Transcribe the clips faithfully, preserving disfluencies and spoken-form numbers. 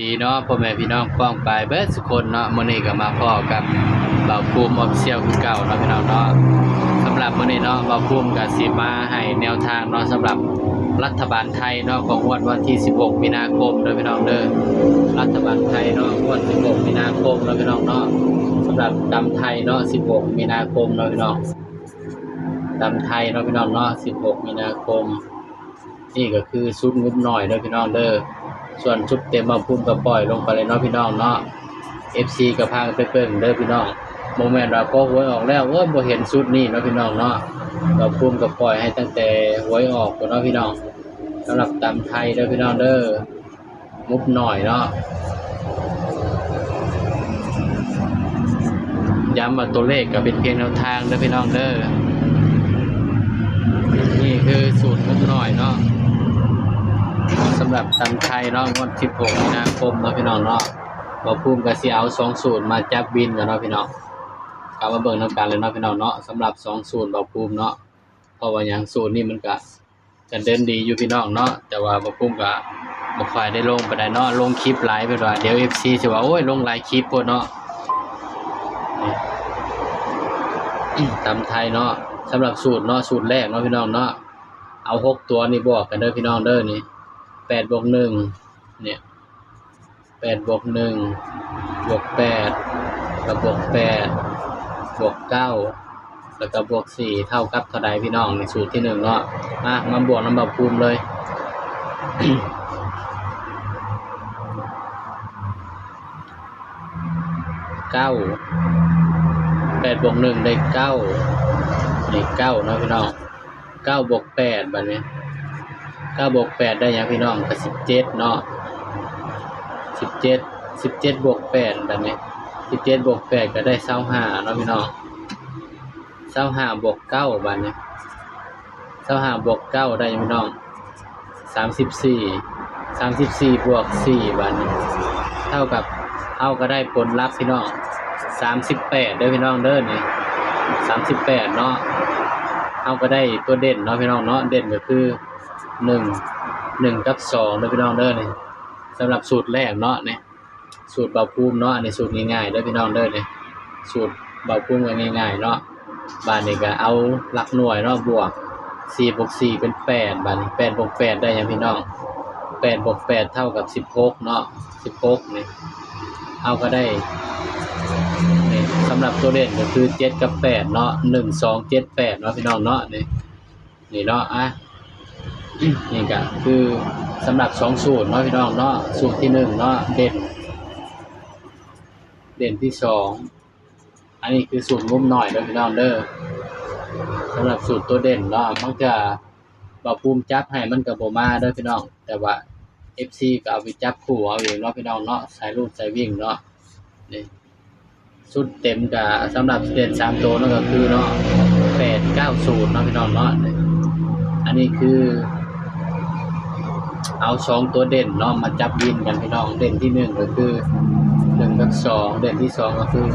ดีเนาะ พ่อแม่พี่น้องป้องปายเบิดสุคนเนาะ มื้อนี้ก็มาพ้อกับบ่าวภูมิ Official คือเก่าเนาะพี่น้องเนาะ สำหรับมื้อนี้เนาะ บ่าวภูมิก็สิมาให้แนวทางเนาะ สำหรับรัฐบาลไทยเนาะ ของงวดวันที่สิบหกมีนาคมเด้อพี่น้องเด้อ รัฐบาลไทยเนาะ งวดสิบหกมีนาคมเนาะพี่น้องเนาะ สำหรับตำไทยเนาะ สิบหกมีนาคมเนาะพี่น้อง ตำไทยเนาะพี่น้องเนาะ สิบหกมีนาคม นี่ก็คือชุดงบน้อยเด้อพี่น้องเด้อ ส่วนชุดเต็มบ่าวภูมิก็ปล่อยลงไปเลยเนาะพี่น้องเนาะ เอฟซี ก็พากันไปเบิ่งเด้อพี่น้อง บ่แม่นว่าพอหวยออกแล้ว โอ้ย บ่เห็นชุดนี้เนาะพี่น้องเนาะ บ่าวภูมิก็ปล่อยให้ตั้งแต่หวยออกพุ้นเนาะพี่น้อง สำหรับตำไทยเด้อพี่น้องเด้อ งบน้อยเนาะ ย้ำว่าตัวเลขก็เป็นเพียงแนวทางเด้อพี่น้องเด้อ นี่คือสูตรงบน้อยเนาะ สำหรับตำไทยเนาะ งวดสิบหกมีนาคมเนาะพี่น้องเนาะ บ่าวภูมิก็สิเอาสองสูตรมาจับวินกันเนาะพี่น้อง ก็มาเบิ่งนำกันเลยเนาะพี่น้องเนาะ สำหรับสองสูตรบ่าวภูมิเนาะ เพราะว่าหยัง สูตรนี้มันก็ ก็เด่นดีอยู่พี่น้องเนาะ แต่ว่าบ่าวภูมิก็บ่ค่อยได้ลงปานใดเนาะ ลงคลิปหลายเพิ่นว่า เดี๋ยว เอฟซี สิว่า โอ้ย ลงหลายคลิปโพดเนาะ ตำไทยเนาะ สำหรับสูตรเนาะ สูตรแรกเนาะพี่น้องเนาะ เอาหกตัวนี่บวกกันเด้อพี่น้องเด้อ นี่ แปดบวกหนึ่ง เนี่ย แปดบวกหนึ่ง บวกแปด แล้วบวกแปด บวกเก้า แล้วก็บวกสี่ เท่ากับเท่าใดพี่น้อง ในสูตรที่หนึ่งเนาะ มา มาบวกนำบ่าวภูมิเลย เก้า แปดบวกหนึ่งได้เก้า ได้เก้าเนาะพี่น้อง เก้าบวกแปด บัดนี้ เก้าบวกแปดได้หยังพี่น้อง ก็สิบเจ็ดเนาะ สิบเจ็ด สิบเจ็ดบวกแปด บัดนี้ สิบเจ็ดบวกแปด ก็ได้ซาวห้าเนาะพี่น้อง ซาวห้าบวกเก้า บัดนี้ ซาวห้าบวกเก้า ได้หยังพี่น้อง สามสิบสี่ สามสิบสี่บวกสี่ บัดนี้ เท่ากับ เฮาก็ได้ผลลัพธ์พี่น้อง สามสิบแปดเด้อพี่น้องเด้อ นี่ สามสิบแปดเนาะ เฮาก็ได้ตัวเด่นเนาะพี่น้องเนาะ เด่นก็คือ หนึ่ง หนึ่งกับสองเด้อพี่น้องเด้อ นี่ สำหรับสูตรแรกเนาะ นี่ สูตรบ่าวภูมิเนาะ อันนี้สูตรง่ายๆเด้อพี่น้องเด้อ นี่ สูตรบ่าวภูมิก็ง่ายๆเนาะ บาดนี้ก็เอาหลักหน่วยเนาะ บวก สี่บวกสี่เป็นแปด บาดนี้ แปดบวกแปดได้หยังพี่น้อง แปดบวกแปดเท่ากับสิบหกเนาะ สิบหก นี่ เฮาก็ได้ นี่ สำหรับตัวเด่นก็คือ เจ็ดกับแปดเนาะ หนึ่งสองเจ็ดแปดเนาะพี่น้องเนาะ นี่ นี่เนาะ อ่ะ นี่ก็คือสำหรับสองสูตรเนาะพี่น้องเนาะ สูตรที่หนึ่งเนาะ เด่น เด่นที่สอง อันนี้คือสูตรงบน้อยเด้อพี่น้องเด้อ สำหรับสูตรตัวเด่นเนาะ บางเทื่อบ่าวภูมิจับให้มันก็บ่มาเด้อพี่น้อง แต่ว่า เอฟซี ก็เอาไปจับคู่เอาเองเนาะพี่น้องเนาะ สายรูดสายวิ่งเนาะ นี่ ชุดเต็มก็สำหรับเด่นสามตัวนั่นก็คือเนาะ แปดเก้าศูนย์เนาะพี่น้องเนาะ อันนี้คือ เอาสองตัวเด่นเนาะ มาจับวินกันพี่น้อง เด่นที่หนึ่งก็คือ หนึ่งกับสอง เด่นที่สองก็คือ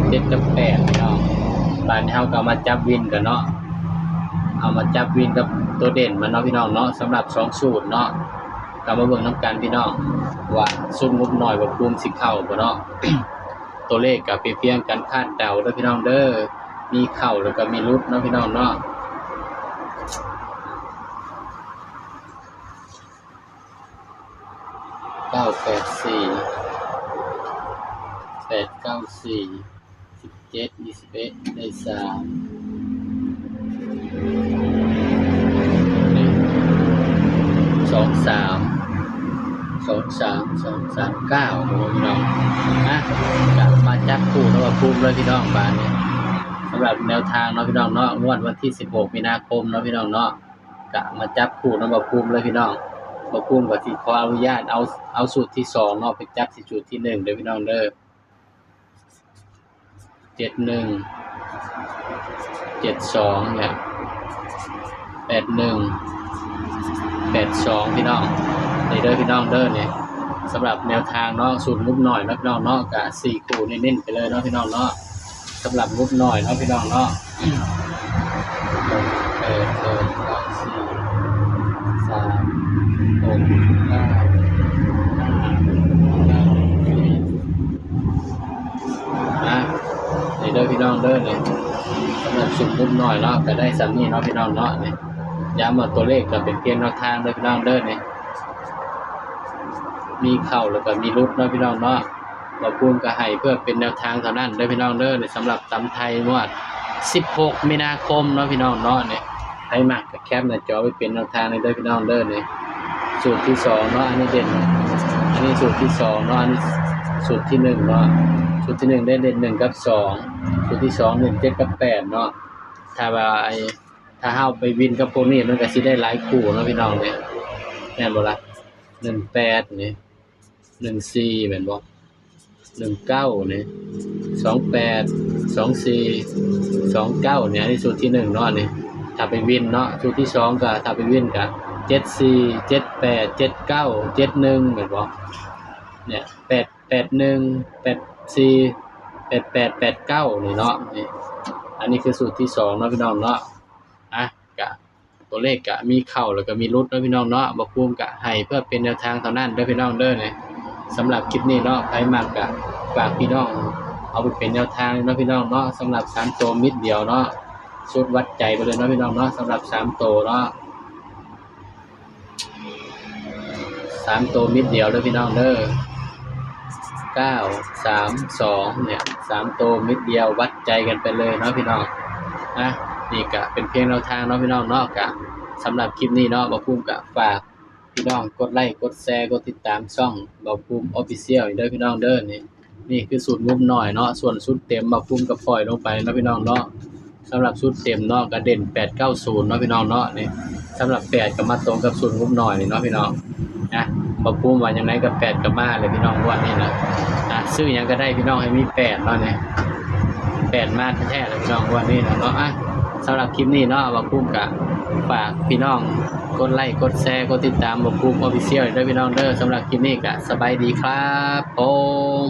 เจ็ดกับแปดพี่น้อง บาดนี้เฮาก็เอามาจับวินกันเนาะ เอามาจับวินกับตัวเด่นมันเนาะพี่น้องเนาะ สำหรับสองสูตรเนาะ ก็มาเบิ่งนำกันพี่น้อง ว่าชุดงบน้อยบ่าวภูมิสิเข้าบ่เนาะ ตัวเลขก็เป็นเพียงการคาดเดาเด้อพี่น้องเด้อ มีเข้าแล้วก็มีหลุดเนาะพี่น้องเนาะ เก้าแปดสี่ แปดเก้าสี่ สิบเจ็ด ยี่สิบเอ็ด ได้สาม สองสาม สองสาม สองสามเก้า พี่น้อง นะ กลับมาจับคู่นำบ่าวภูมิเลยพี่น้อง บาดนี้ สำหรับแนวทางเนาะพี่น้องเนาะ งวดวันที่สิบหกมีนาคมเนาะพี่น้องเนาะ กะมาจับคู่นำบ่าวภูมิเลยพี่น้อง บ่าวภูมิก็สิขออนุญาตเอา เอาสูตรที่สองเนาะ ไปจับใส่สูตรที่หนึ่งเด้อพี่น้องเด้อ เจ็ดหนึ่ง เจ็ดสอง เนี่ย แปดหนึ่ง แปดสอง พี่น้อง นี่เด้อพี่น้องเด้อ เนี่ย สำหรับแนวทางเนาะ สูตรงบน้อยเนาะพี่น้องเนาะ กะสี่คู่เน้นๆไปเลยเนาะพี่น้องเนาะ สำหรับงบน้อยเนาะพี่น้องเนาะ เออ เออ สอง สี่ สาม หก เก้า ห้า เด้อนี่ สำหรับสูตรงบน้อยเนาะ ก็ได้ส่ำนี้เนาะพี่น้องเนาะนี่ ย้ำว่าตัวเลขก็เป็นเพียงแนวทางเด้อพี่น้องเด้อนี่ มีเข้าแล้วก็มีหลุดเนาะพี่น้องเนาะ บ่าวภูมิก็ให้เพื่อเป็นแนวทางเท่านั้นเด้อพี่น้องเด้อนี่ สำหรับตำไทยงวดสิบหกมีนาคมเนาะพี่น้องเนาะนี่ ไผมักก็แคปหน้าจอไว้เป็นแนวทางเลยเด้อพี่น้องเด้อนี่ สูตรที่สองเนาะ อันนี้เด่น อันนี้สูตรที่สองเนาะ อันนี้สูตรที่หนึ่งเนาะ สูตรที่หนึ่งได้เด่นหนึ่งกับสอง สูตรที่สองเด่นเจ็ดกับแปดเนาะ ถ้าว่าไอ้ ถ้าเฮาไปวินกับพวกนี้มันก็สิได้หลายคู่เนาะพี่น้องเนี่ย แม่นบ่ล่ะ หนึ่งแปดนี่ หนึ่งสี่ แม่นบ่ หนึ่งเก้านี่ สองแปด สองสี่ สองเก้านี่ อันนี้สูตรที่หนึ่งเนาะนี่ ถ้าไปวินเนาะ สูตรที่สองก็ถ้าไปวินก็ เจ็ดสี่ เจ็ดแปด เจ็ดเก้า เจ็ดหนึ่ง แม่นบ่ เนี่ย แปดแปดหนึ่ง แปดสี่ แปดแปด แปดเก้า นี่เนาะนี่ อันนี้คือสูตรที่สองเนาะพี่น้องเนาะ อ่ะ ก็ตัวเลขก็มีเข้าแล้วก็มีหลุดเนาะพี่น้องเนาะ บ่าวภูมิก็ให้เพื่อเป็นแนวทางเท่านั้นเด้อพี่น้องเด้อนี่ สำหรับคลิปนี้เนาะ ไผมักก็ฝากพี่น้องเอาไปเป็นแนวทางเนาะพี่น้องเนาะ สำหรับสามตัวมิดเดียวเนาะ สุดวัดใจไปเลยเนาะพี่น้องเนาะ สำหรับสามตัวเนาะ สามตัวมิดเดียวเด้อพี่น้องเด้อ เก้าสามสอง เนี่ย สามตัวมิดเดียววัดใจกันไปเลยเนาะพี่น้อง นะ นี่ก็เป็นเพียงแนวทางเนาะพี่น้องเนาะ ก็สำหรับคลิปนี้เนาะ บ่าวภูมิก็ฝากพี่น้องกดไลค์ กดแชร์ กดติดตามช่องบ่าวภูมิ Official เด้อพี่น้องเด้อนี่ นี่คือสูตรงบน้อยเนาะ ส่วนสูตรเต็มบ่าวภูมิก็ปล่อยลงไปเนาะพี่น้องเนาะ สำหรับสูตรเต็มเนาะก็เด่นแปดเก้าศูนย์เนาะพี่น้องเนาะนี่ สำหรับแปดก็มาตรงกับสูตรงบน้อยนี่เนาะพี่น้อง นะ บ่าวภูมิว่าจั่งใดก็แปดก็มาเลยพี่น้องงวดนี้นะ อ่ะ ซื้อหยังก็ได้พี่น้องให้มีแปดเนาะนี่ แปดมาแท้ๆเลยพี่น้องงวดนี้นะเนาะ อ่ะ สำหรับคลิปนี้เนาะ บ่าวภูมิก็ฝากพี่น้องกดไลค์ กดแชร์ กดติดตามบ่าวภูมิ Official ด้วยพี่น้องเด้อ สำหรับคลิปนี้ก็สบายดีครับผม